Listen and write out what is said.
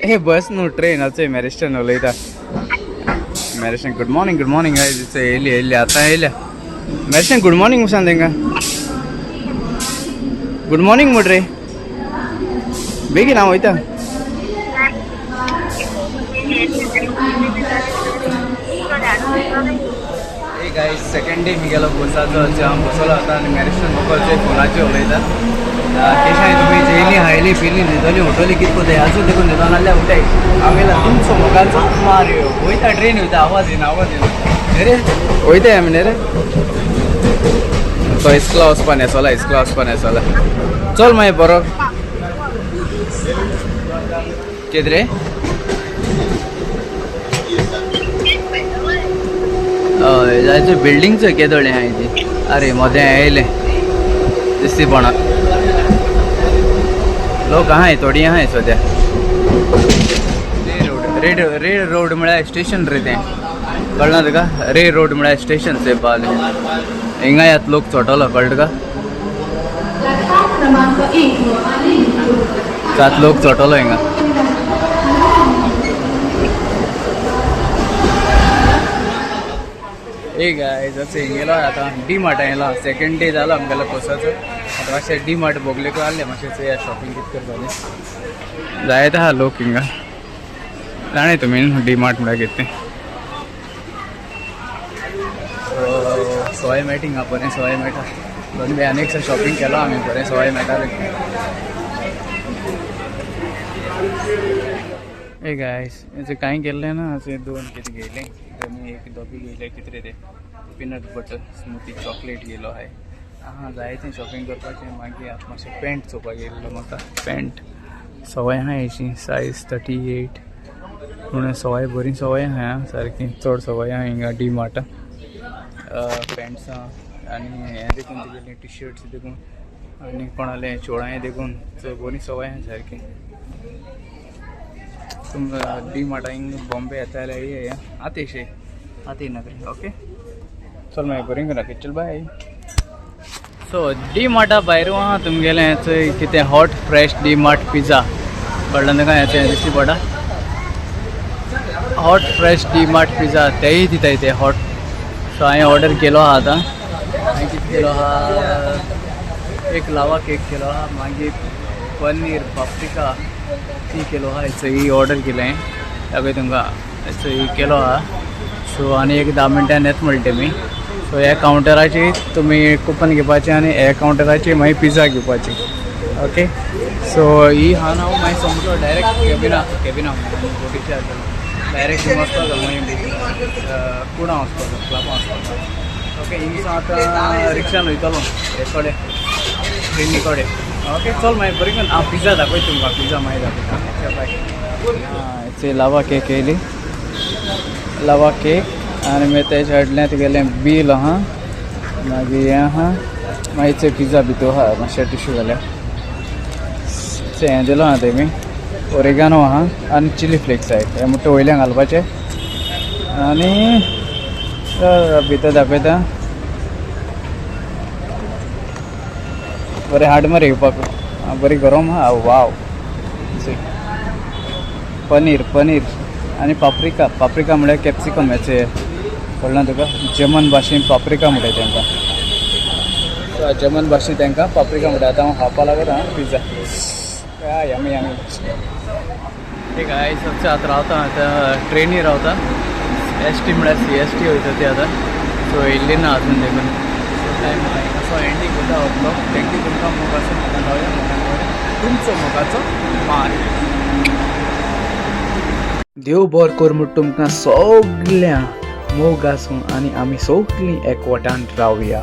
हे बस न्हू ट्रेन अचय मॅरिस्टन उलयता. मॅरिस्टन good morning, good morning guys. येयली येयली आतां येयल्या. मॅरिस्टन गूड मॉर्निंग सांग तेंकां. गूड मॉर्निंग म्हण रे बेगीन, हांव वयता. हे गायज, सेकंड डे मी गेलो बसाचो. हांव बसलो आतां आनी मॅरिस्टन मोकळचे फोनाचेर उलयता. केशाय तुमी जेयली, खायली, पिली, न्हिदली, उठवली, कितें कोताय आजून देखून न्हिदोन आहल्या उठाय. हांव येयला तुमचो मोगाचो मारयो. वयता ट्रेन वयता, आवाज येना, आवाज येना. न्ही रे, वयताय आमी न्ही रे. तो इस्कला वचपा न्हेसोला, इस्कला वचपा न्हेसोला. चल मागीर बरो. कितें रे? हय, जायते बिल्डिंग चोय केदोळी आहाय ती. अरे मोदें येयलें दिसती पणा. लोक आहाय, थोडी आहाय सद्या. रे रोड, रे रे रोड म्हळ्यार स्टेशन रे तें, कळना तुका? रे रोड म्हळ्यार स्टेशन थंय पावलें. हिंगा यात लोक चोडटलो, कळटा तुका? सात लोक चोडटलो हिंगा. ए गायज, अशें हिंग येयलो आतां डी मार्टान येयलो. सेकंड डे जालो आमगेलो कोर्साचो. आतां मातशें डी मार्ट बोगलेकूय आहलें, मातशें चोया शॉपिंग कितें करपाचें. जायते आहा लोक हिंगा. जाणाय तुमी डी मार्ट म्हळ्यार कितें तें. सवाय मेळटा हिंगा, बरें सवाय मेळटा. दोन बी आनी एक शॉपिंग केलो आमी, बरें सवाय मेळटा रे. ए गायस, हें कांय केल्लें ना. अशें दोन कितें घेयलें आनी एक दोबी घेयले. कितें रे तें? पिनट बटर स्मुथी चॉकलेट घेयलो हांवें. आहा जायतें शॉपिंग करपाचें. मागीर आतां मातशें पॅन्ट चोवपाक येयल्लो. म्हाका पॅन्ट सवाय आहा हेची, सायज 38. पूण सवाय, बरी सवाय आहा, सारकी चड सवाय आहा हिंगा डी मार्टा. पॅन्ट्सां आनी हें देखून तुगेलीं टी शर्ट्स देखून आनी कोणाले चोळांय देखून बरी सवाय आहा सारकी. तुमकां डी मार्टा हिंग बॉम्बे येता जाल्यार येया. आतां येशे आतां येयना तरी. ओके, चल मागीर बरी करा. चल बाय. सो डी मार्टा भायर आहा तुमगेलें चोय कितें hot fresh D Mart pizza. कळ्ळें तुका? हें दिश्टी पडटा hot fresh D Mart pizza, तेय दिताय ते हॉट. सो हांवें ऑर्डर केलो आहा. आतां हांवें कितें केलो आहा? एक लावा केक केलो आहा, मागीर पनीर पाप्रिका ती केलो आहा. ही ऑर्डर केलें दाखय तुमकां. ही केलो आहा. सो आनी एक 10 मिनटां येत म्हणटा तेमी. सो ह्या कावंटराची तुमी कुपन घेवपाचें आनी ह्या कावंटराची मागीर पिझ्झा घेवपाची. ओके, सो ही हा ना हांव मागीर सोमतो डायरेक्ट कॅबिना, कॅबिना बोटीच्या डायरेक्ट वचपाचो, मागीर कुडां वचपाचो, क्लबां वचपाचो. ओके, हिंगसावन आतां रिक्षान वयतलो हे कडेन, ट्रेनी कडेन. ओके, चल मागीर बरी करून. हांव पिझ्झा दाखयता तुमकां, पिझ्झा मागीर दाखयता. बाय. चोय लावा केक येयली, लावा केक. आनी मागीर तेज्या हाडलें तुगेलें बील आहा, मागीर हें आहा, मागीर चोय पिझ्झा भितर आहा. मातशें टिश्यू घाल्या. चोय हें दिलो आहा तेमी, ओरेगानो आहा आनी चिली फ्लेक्स आहाय. हें म्हणटा वयल्यान घालपाचें आनी भितर दाखयता. बरें हाड मरे घेवपाक. बरी गरम आहा. वाव, पनीर, पनीर आनी पाप्रिका. पाप्रिका म्हळ्यार कॅप्सिकम हेचे, कळ्ळें तुका? जर्मन भाशेन पाप्रिका म्हणटा तेंकां. जर्मन भाशेन तेंकां पाप्रिका म्हणटा. आतां हांव खावपा लागत आं पिझ्झा. Yummy yummy. एक आयज आतां रावता, आतां ट्रेनी रावता. एस टी म्हळ्यार सी एस टी वयता ती आतां. सो येयल्ली ना अजून देखून. सो टायम असो एंडींग करता हो ब्लॉग. Thank you तुमकां. मोग आसूं, मोगान रावया, मोगान रावया. तुमचो मोगाचो मार. देव बरो कर म्हूण तुमकां सगळ्यां. मोग आसूं आनी आमी सगळीं एकवटान रावया.